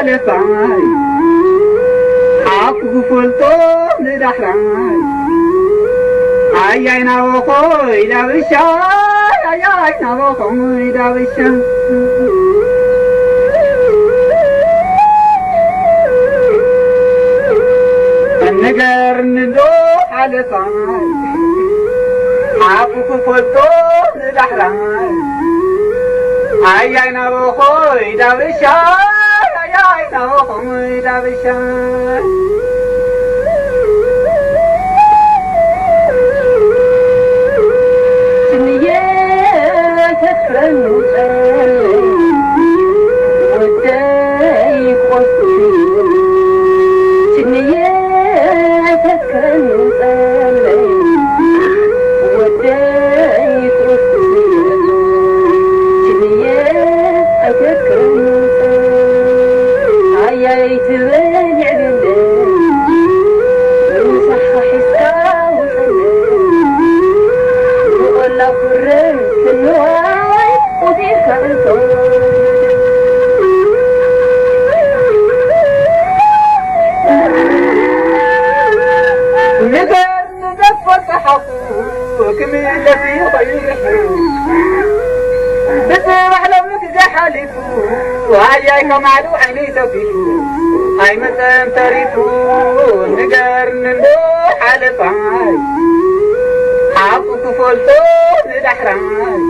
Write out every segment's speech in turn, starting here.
ሓለፋይ ሓቁ ክፈልጦ ንዳሕራይ ኣያይ ናበኾይ ዳብሻይ ኣያይ ናበኾይ ዳብሻይ ንገርኒ ዶ ሓለፋይ ሓቁ ክፈልጦ ንዳሕራይ ኣያይ ናበኾይ ዳብሻይ ኣያይ ናበኾይ ዳብሻይ ስንየ ተፍረኑ ጸለይ ወደይ ቆስቲ ስንየ ተፍረኑ ጸለይ ወደይ ቆስቲ ስንየ ኣይተክረኑ ኣያይ ትበል ይዕብልለይ ምሳኻ ሒዝካ ውሰደይ ብቆላ ኩረን ስንዋይ ቆፊርካ እንቶ ንገር ንዘፈር ጸሓፉ ክምለስ ይኸይርሑ ብጽባሕ ሎሚ ግዜ ሓሊፉ ኣያይ ከማሉ ዓይነይ ሰፊፉ ኣይመጸን ተሪፉ ንገርኒ እንዶ ሓለፋይ ሓቁ ክፈልጦ ንዳሕራይ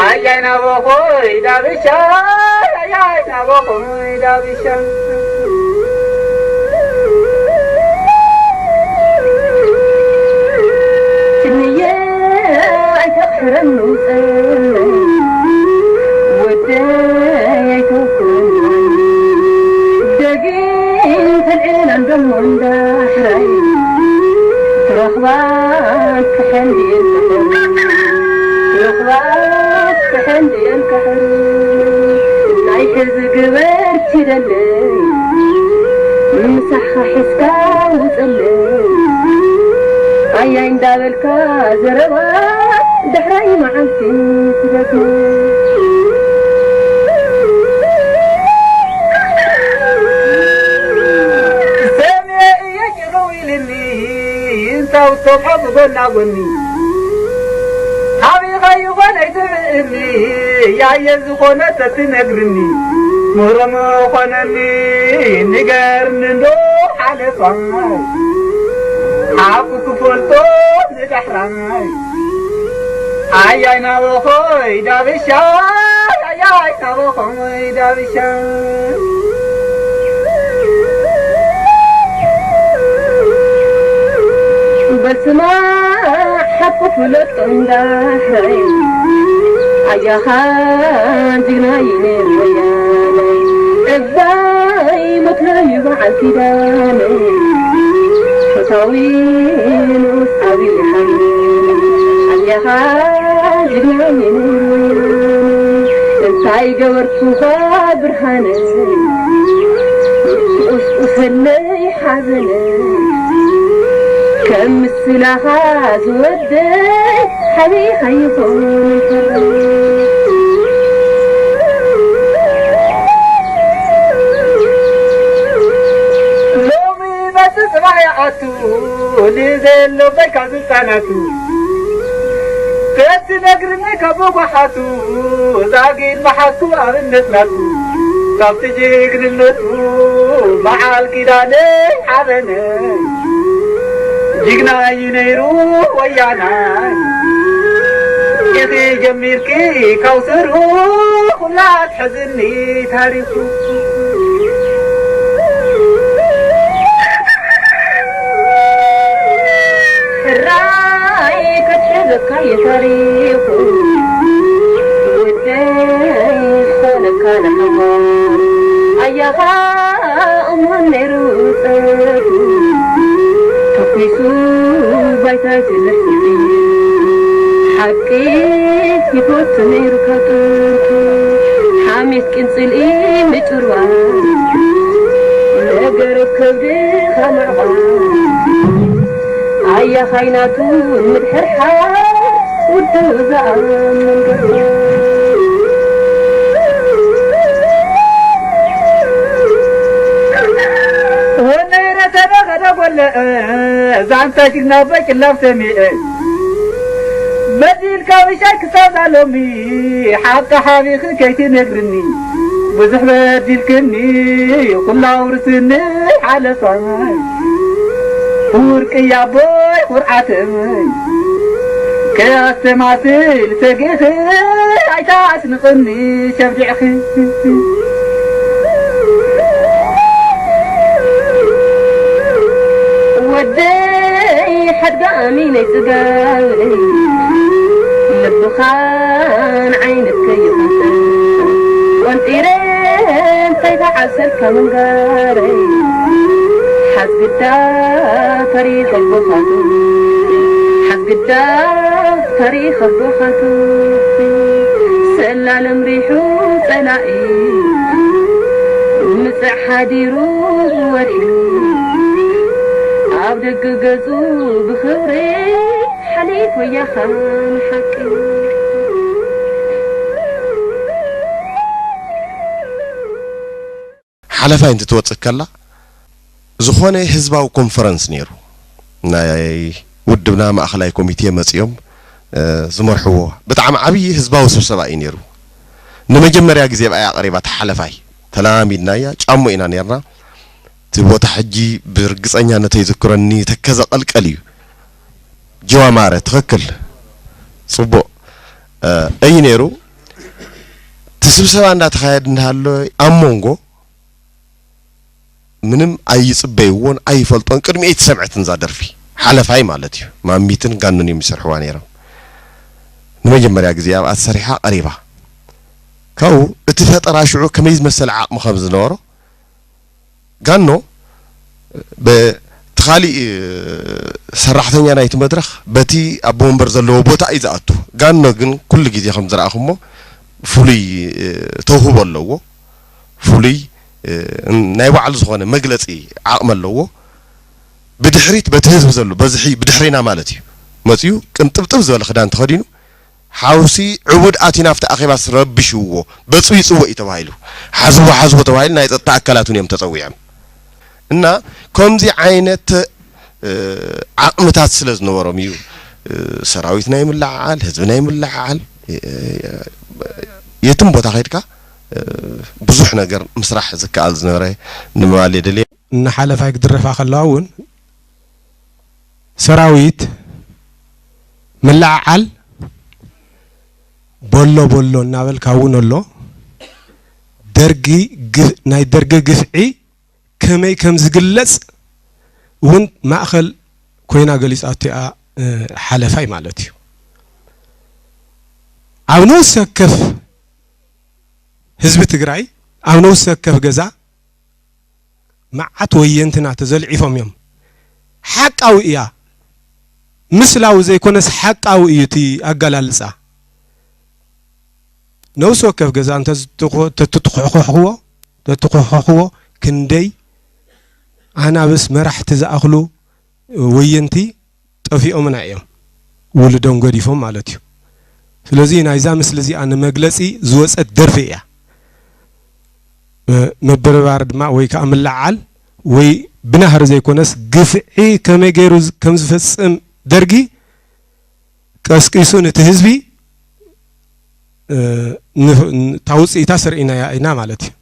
ኣያይ ናበኾይ ዳብሻይ ኣያይ ናበኾይ ዳብሻይ ስንየ ኣይተቕሕረኒ ውፀለይ ወደይ ኣይተውኩን ደጊም ተልዕል ኣንደሞ እንዳሕራይ ትረኽባት ክሕን ድየን ክሕን ትረኽባት ክሕን ድየን ክሕን ናይ ሕዚ ግበር ኪደለይ ምሳሕኻ ሒዝካ ውፀለይ ኣያይ እንዳበልካ ዘረባ ድሕራይ መዓልቲ ትደግሞ ሰምየ እየ ጭርው ኢልኒ እንታው ተብሖ ብጎና ጎኒ ሓቢኻ ይኾን ኣይትብእኒ ያየ ዝኾነ ተትነግርኒ ምህሮ ምኾነኒ ንገርኒ እንዶ ሓለፋይ ሓቁ ክፈልጦ ንዳሕራይ ኣያይ ናበኾይ ዳብሻይ ኣያይ ናበኾይ ዳብሻይ በስማ ሓቁ ፍለጦ እንዳሕራይ ኣያኻ ጅግና ይነ ወያነ እባይ መትለዩ በዓል ኪዳነ ፈታዊ ንኡስ ዓብዪ ሓይሊ ኣያኻ ጅግና ይነ ወያነ እንታይ ገበርኩኻ ብርሃነ ቁስቁሰለይ ሓዘነ ከም ምስላኻ ዝወደይ ሓቢኻ ይኾን ይፈርድ ሎሚ መጽ ጽባሕ ይኣቱ ንዘየሎ በይካ ዝጻናቱ ከቲ ነግርኒ ካብ ጓሓቱ ዛጊድ መሓቱ ኣብነት ናቱ ካብቲ ጅግንነቱ በዓል ኪዳነ ሓበነ ጅግና እዩ ነይሩ ወያናይ ኢኺ ጀሚርኪ ካብ ስሩ ኩላ ትሕዝኒ ታሪኹ ሕራይ ከትሕዘካ እዩ ታሪኹ ወደይ ዝኾነካ ንሓዋ ኣያኻ እሙን ነይሩ ጸቱ ተኲሱ ባይታ ዝልሕልፊ ሓቂ ይፈቱ ነይሩ ካብ ጥንቱ ሓሜት ቂም ጽልኢ ምጭርባር ነገር ከብድኻ ምዕባር ኣያ ኻይናቱ ምድሕርሓር ውድብ ዝኣምን ገባር ዛንታ ጅግና ኣቦይ ቅላብ ሰሚዐ በዲልካ ምሻይ ክሳብ ዛሎሚ ሓቂ ሓቢኺ ከይትነግርኒ ብዙሕ በዲልክኒ ኩላ ውርስኒ ሓለፋይ ክቡር ቅያ ኣቦይ ኩርዓተይ ከያስተማስል ሰጊእኺ ኣይታስንቕኒ ሸብዲዕኺ ወደይ ሓድጋሚ ናይ ጽጋበይ ልብኻን ዓይነት ከይኹንተ ቆንጢረ እንታይ ተዓሰልካ ምንጋረይ ሓዝግዳ ታሪኽ ኣቦኻቱ ሓዝግዳ ታሪኽ ኣቦኻቱ ሰላለም ሪሑ ጸላኢ ምጽዕ ሓዲሩ ወሪዱ ኣብ ደገ ገጹ ብኽብሪ ሓሊፍ ወያኻ ንሓቂ ሓለፋይ እንትትወፅእ ከላ ዝኾነ ህዝባዊ ኮንፈረንስ ነይሩ። ናይ ውድብና ማእኸላይ ኮሚቴ መፂኦም ዝመርሕዎ ብጣዕሚ ዓብዪ ህዝባዊ ስብሰባ እዩ ነይሩ። ንመጀመርያ ግዜ ብኣያ ቀሪባ እቲ ሓለፋይ ተለማሚድናያ ጫሞ ኢና ነርና። እቲ ቦታ ሕጂ ብርግፀኛ ነተይ ዝክረኒ ተከዘ ቀልቀል እዩ። ጅዋ ማረ ትኽክል ፅቡቕ እዩ ነይሩ። እቲ ስብሰባ እንዳተኻየድ እንዳሃሎ ኣብ መንጎ ምንም ኣይፅበይዎን ኣይፈልጦን ቅድሚኡ ኣይተሰምዐትን እዛ ደርፊ ሓለፋይ ማለት እዩ ማሚትን ጋኑን እዮም ይሰርሕዋ ነይሮም ንመጀመርያ ግዜ ኣብኣ ተሰሪሓ ቀሪባ ካብኡ እቲ ፈጠራ ሽዑ ከመይ ዝመሰለ ዓቕሚ ከም ዝነበሮ ጋኖ በቲ ካሊእ ሰራሕተኛ ናይቲ መድረኽ በቲ ኣቦ ወንበር ዘለዎ ቦታ እዩ ዝኣቱ ጋኖ ግን ኩሉ ግዜ ከም ዝረኣኹሞ ፍሉይ ተውህቦ ኣለዎ ፍሉይ ናይ ባዕሉ ዝኾነ መግለፂ ዓቕሚ ኣለዎ። ብድሕሪት በቲ ህዝቢ ዘሎ በዝሒ ብድሕሪና ማለት እዩ መፅዩ ቅንጥብጥብ ዝበለ ክዳን ተኸዲኑ ሓውሲ ዕቡድ ኣትዩ ናብቲ ኣኼባስ ረቢሽዎ በፅዩ ይፅወ እዩ ተባሂሉ ሓዝዎ ሓዝዎ ተባሂሉ ናይ ፀጥታ ኣካላት እውን እዮም ተፀዊዖም እና ከምዚ ዓይነት ዓቕምታት ስለ ዝነበሮም እዩ ሰራዊት ናይ ምልዕዓል ህዝቢ ናይ ምልዕዓል የትም ቦታ ከድካ ብዙሕ ነገር ምስራሕ ዝከኣል ዝነበረ ንምባል የደልየ። ንሓለፋይ ክድረፋ ከለዋ እውን ሰራዊት ምልዕዓል በሎ በሎ እናበልካ እውን ኣሎ ደርጊ ናይ ደርጊ ግፍዒ ከመይ ከም ዝግለፅ እውን ማእኸል ኮይና ገሊፃቶ እያ ሓለፋይ ማለት እዩ ኣብ ንኡስ ወከፍ ህዝቢ ትግራይ ኣብ ንኡስ ወከፍ ገዛ መዓት ወየንትና ተዘልዒፎም እዮም ሓቃዊ እያ ምስላዊ ዘይኮነስ ሓቃዊ እዩ እቲ ኣገላልፃ ነውሲ ወከፍ ገዛ እንተትትኩሕኩሕዎ ተትኩሕኩሕዎ ክንደይ ኣናብስ መራሕቲ ዝኣኽሉ ወየንቲ ጠፊኦምና እዮም ውልዶም ገዲፎም ማለት እዩ ስለዚ ናይዛ ምስሊ እዚኣ ንመግለፂ ዝወፀት ደርፊ እያ ምብርባር ድማ ወይ ከዓ ምልዓል ወይ ብናህሪ ዘይኮነስ ግፍዒ ከመይ ገይሩ ከም ዝፈፅም ደርጊ ቀስቂሱ ነቲ ህዝቢ እታ ውፅኢታ ስርኢናያ ኢና ማለት እዩ።